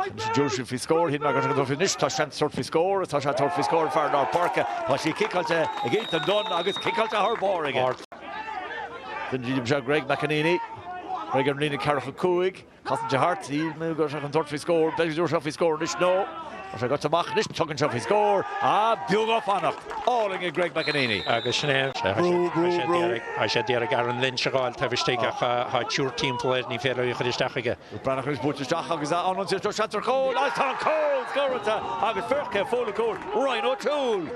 Anois an dtabharfaidh siad faoi scór, shíl mé go raibh siad anois, tá seans tabhairt faoi scór agus tá sé tabhairt faoi scór fear lár páirce, tá sí ciceáilte ag Ethan Dunne agus ciceáilte thar barr aige. Duine díobh seo Greg McEneaney, Greg ar an líne 45, Casann sé thart, shíl mé go raibh sé chun tabhairt faoi scór, b'fhéidir go dtabharfaidh sé faoi scór anois nó tá sé gaibhte amach anois, tugann sé faoi scór, ah, beag fanacht álainn ag Greg McEneaney. Agus sin é. Brú, brú, brú. Tá sé d'iarraidh Aaron Lynch a dh'fháil taobh istigh ach tá triúr timpeall air, ní féidir é a chur isteach aige. Breathnach anois buailte isteach agus an ionsaí seo seans ar chúl agus tá an cúl scóráilte agus féach cé a fuair an cúl, Ryan O'Toole!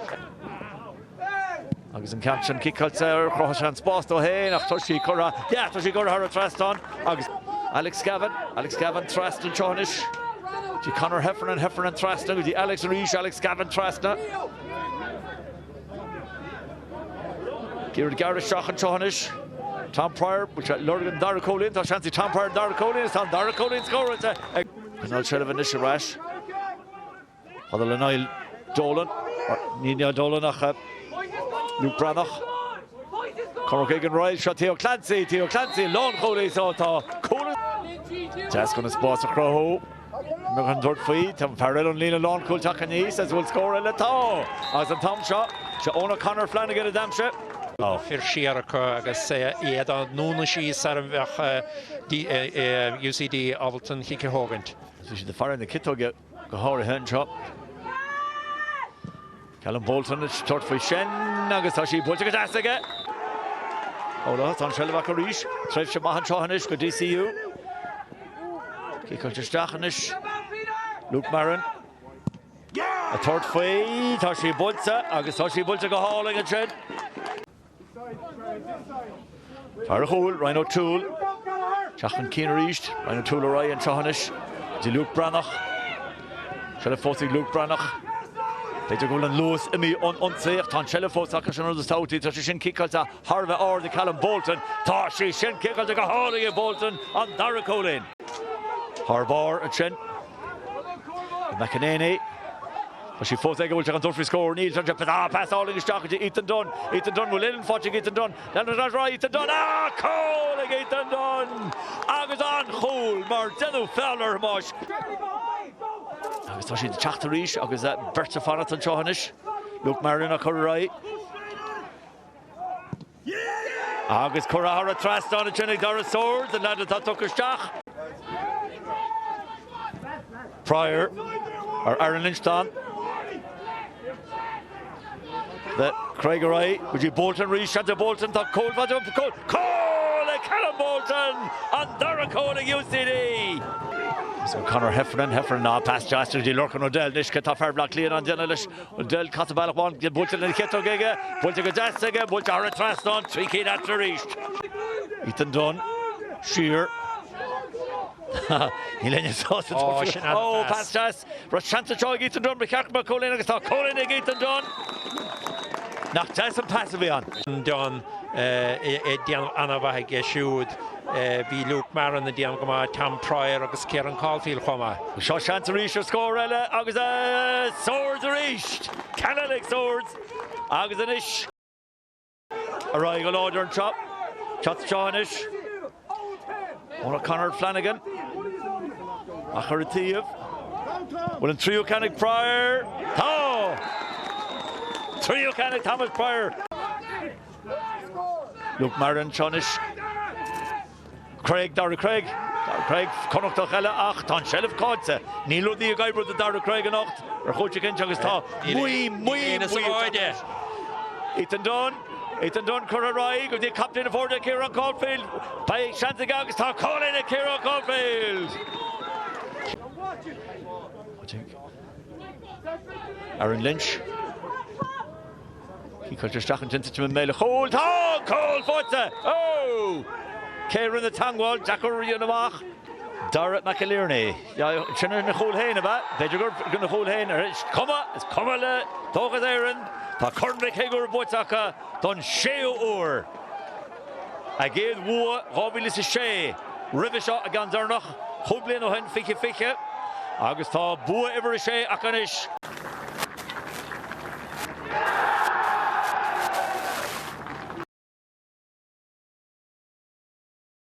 Agus an ceann sin ciceáilte ar chruthaigh sé an spás dó féin ach tá sí curtha, yeah, tá sí curtha thar an trasnán agus Alex Gavin, Alex Gavin trasna anseo anois. Go dtí Conor Heffernan, Heffernan trasna go dtí Alex arís, Alex Gavin trasna. Iarraidh gearradh isteach anseo anois. Tom Prior, bhfuil sé ag lorg an dara cúilín, tá seans ag Tom Prior an dara cúilín, is tá an dara cúilín scóráilte ag. Coinneáil seilbh anois ar ais. Fada le Niall Dolan, ní Niall Dolan ach Luke Breathnach. Conor Keegan Ryle, seo Theo Clancy, Theo Clancy, lánchúlaí so tá cúl. Deas chun an spás a chruthú. Mbeadh an tabhairt faoi, tá an fear eile ón líne lánchúil tagtha aníos agus bhfuil scór eile? Tá! Agus an t-am seo, seo Eoin O'Connor Flanagan a d'aimsigh. Fir siar acu agus iad á ndúnadh síos ar a mbeadh UCD ábalta an chic a thógaint. Bhí siad ag faire na ciotóige go háirithe anseo. Callum Bolton ag tabhairt faoi sin agus tá sí buailte go deas aige. Ó tá an seilbh acu arís. Tréimhse maith anseo anois go DCU. Ciceáilte isteach anois. Luke Marron. Ag tabhairt faoi, tá sí buailte agus tá sí buailte go hálainn ansin. Fear an chúil, Ryan O'Toole. Teacht chun cinn arís. Ryan O'Toole ar aghaidh anseo anois. Go dtí Luke Breathnach. Seilbh fós ag Luke Breathnach. B'fhéidir go bhfuil an luas imithe ón ionsaí ach tá an tseilbh fós acu sin an rud is tábhachtaí. Tá sé sin ciceáilte thar a bheith ard ag Callum Bolton. Tá sí sin ciceáilte go hálainn ag Bolton, an dara cúilín. Thar barr ansin. McEnaney. Tá sí fós aige, bhfuil sé chun tabhairt faoi scór? Níl, tá sé ah, pas álainn isteach go dtí Ethan Dunne. Ethan Dunne, bhfuil uillinn faighte ag Ethan Dunne? Leanann ar aghaidh Ethan Dunne. Ah, cúl ag Ethan Dunne! Agus an-chúl mar déanadh feall ar Thomáis. Agus tá siad ag teacht arís agus beirt ag fanacht anseo anois. Luke Marron á cur ar aghaidh. Agus curtha thar an trasnán ansin ag Dara Swords, an leaid atá tugtha isteach. Prior ar Aaron Lynch dan. The Craig ar aghaidh go dtí Bolton arís, seans ag Bolton, tá cúl faighte, cúl, cúl ag Callum Bolton! An dara cúl ag UCD! So Conor Heffernan, Heffernan ná pas deas go dtí Lorcan O'Dell, anois tá fear Bhaile Átha Cliath in ann déanamh leis. O'Dell casadh bealach amháin, buailte lena chiotóg aige, buailte go deas aige, buailte thar an trasnán, 3 cinn eatarthu arís. Ethan Dunne, siar. Níl éinne sásta tabhairt faoi. Ó, pas deas. Raibh seans anseo ag Ethan Dunne, ba cheart go mbeadh cúilín agus tá cúilín ag Ethan Dunne. Nach deas an pas a bhí ann. Dunne ag déanamh an-mhaith aige siúd. Bhí Luke Marron ag déanamh go maith, Tom Prior agus Ciarán Caulfield chomh maith. Seo seans arís ar scór eile agus Swords arís! Ceann eile ag Swords agus anois ar aghaidh go láidir anseo. Teacht anseo anois. Eoin O'Connor Flanagan. Ach ar an taobh. Bhfuil an tríú ceann ag Prior? Tá! Tríú ceann ag Thomas Prior. Luke Marron anseo anois. Craig, Dara Craig. Dara Craig, Connachtach eile ach tá an tseilbh caillte. Níl rudaí ag oibriú do Dara Craig anocht ar chúis eicínt agus tá maí, maí, maí. Ethan Dunne, Ethan Dunne curtha ar aghaidh go dtí captaen na foirne Ciarán Caulfield. Beidh seans aige agus tá cúilín ag Ciarán Caulfield. Aaron Lynch. Ciceáilte isteach ansin titim i mbéal an chúil. Tá an cúl faighte! Ó! Cé a rinne teagmháil? Deacair a dhéanamh amach. Dara McInerney. Sin ar a chúl féin, ab ea? B'fhéidir gur ina chúl féin. Is cuma, is cuma le Dóchas Éireann. Tá Corn Mhic Shigiúir buaite acu don séú huair. A gcéad bhua 2006, roimhe seo a gceann deireanach, chúig bliana ó shin, 2020, agus tá bua uimhir a sé acu anois.